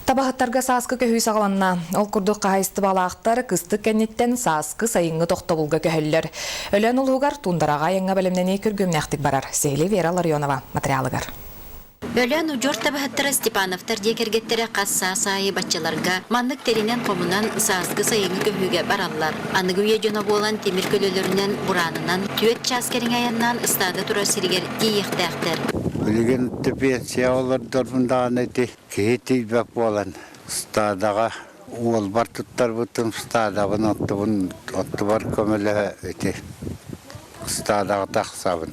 Табаһыттарга сааскы көһүү саҕаланна. Ол курдук хаһаайыстыбалаахтар кыстык кэнниттэн сааскы сайыҥҥы тохтобулга көһөллөр. Өлөөн улууһугар туундараҕа айаҥҥа бэлэмнэнии күргүөмнээхтик барар. Сиһилии Вера Ларионова материалыгар. Өлөөн удьуор табаһыттара Степановтар дьиэ кэргэттэрэ хас саас аайы баччаларга маннык тэринэн-хомунан сааскы сайыҥҥы көһүүгэ бараллар. Аныгы үйэ дьоно буолан тимир көлөлөрүнэн, бураанынан түөрт чаас кэриҥэ айаннаан ыстаада турар сиригэр тиийиэхтээхтэр. Билигин пенсия олордорбун даҕаны ити киһи тиийбэт буолан стадаҕа уолбар туттарбытым стадабын оттубун оттубар көмөлөһө ити стадаҕа тахсабын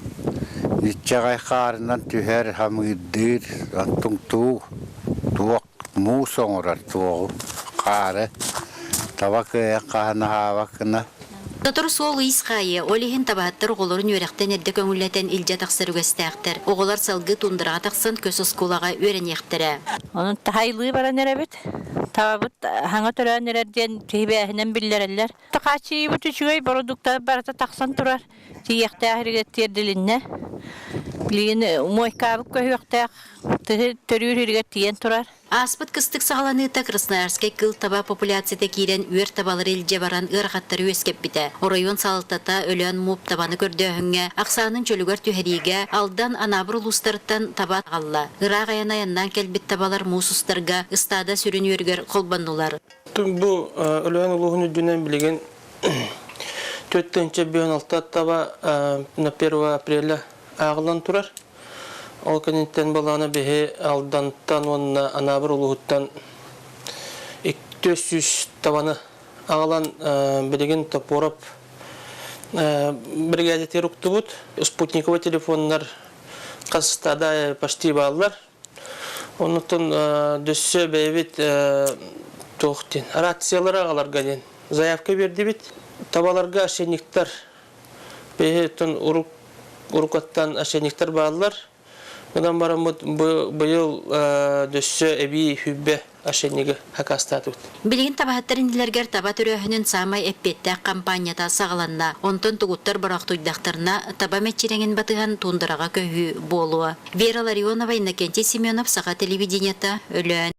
ниччэҕэй хаарынан түһэр хамыырдыыр оттуҥ туу туох муус оҥорор туоҕу хаары таба кыайан хаһан аһаабаккына. Сотору суол ис хаайыа, ол иһин табаһыттар оҕолорун үөрэхтэн эрдэ көҥүллэтэн илдьэ тахсар үгэстээхтэр. Оҕолор салгыы туундараҕа тахсан көс оскуолаҕа үөрэниэхтэрэ. Онон таһайлыы баран эрэбит. Табабыт хаҥа төрөөн эрэр диэн киһибээһинэн биллэрэллэр. Хааччыйыыбыт үчүгэй бородууктар барыта тахсан турар. Тиийиэхтээх иригэр тиэрдилиннэ. Билигин муойкаабыт көһүөхтээх тыһы төрүүр иригэр тиийэн турар. Ааспыт кыстык саҕаланыыта Красноярскай кыыл таба популяцията киирэн үөр табалары илдьэ баран ыарахаттары үөскэппитэ. Оройуон салалтата Өлөөн МУП табаны көрдөөһүҥҥэ, ахсаанын чөлүгэр түһэриигэ Алдан, Анаабыр улуустарыттан таба аҕалла. Ыраах айан айаннаан кэлбит табалар муус устарга ыстаада сүрүн үөрүгэр холбоннулар. Бу Өлөөн улууһун үрдүнэн билигин 456 таба на 1 апреля ааҕыллан турар. Ол кэнниттэн балаана биһи Алдантан уонна Анаабыр улууһуттан 200 табаны аҕалан билигин Топуорап бригадетигэр уктубут. Спутниковый телефоннар хас стада почти бааллар. Оннуттан дөссө бэйэбит туох диэн рациялары аҕаларга диэн заявка биэрдибит. Табаларга ошейниктар Биһиттэн уруккаттан ошейниктар бааллар. Онон бараммыт быйыл дөссө эбии хүббэ ошейнигы хакастаатыбыт. Билигин табаһыттар иннилэригэр таба төрөөһүнүн саамай эппиэттээх хампаанньата саҕаланна. Онтон тугуттар бороохтуйдахтарына, таба мэччирэҥин батыһан туундараҕа көһүү буолуо. Вера Ларионова, Иннокентий Семенов, Саха телевидениета, Өлөөн.